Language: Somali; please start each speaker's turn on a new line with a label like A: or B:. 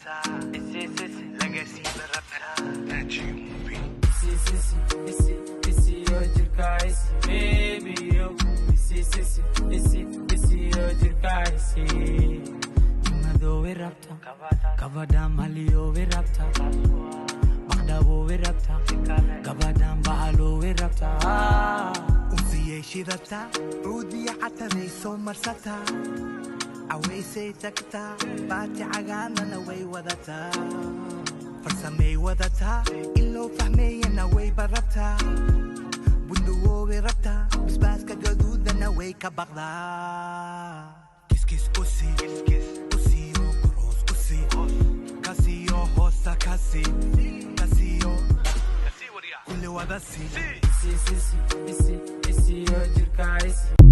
A: rabtaa, laga siiba rabtaa.
B: Isi isi isi isi oo jirka isi, baby yo. Isi isi isi isi oo jirka isi. Madoowe rabta, gabadha maliyoowe rabta, baqdhaboowe rabta, gabadhan bacaloowe rabta.
A: Unsiyay shidataa, cuudiya cataray soo marsataa, cawaysay tagtaa, baati cagaanana way wadataa, farsamay wadataa, in loo fahmeeyana way barabtaa, bunduwoobay rabtaa, basbaaska gaduudana way ka baqdaa. Kiskis usi usiyo koros usi kasiyo hoosta kasi kasiyo kulli wada si.
B: Isi isi isi isi oo jirka isi.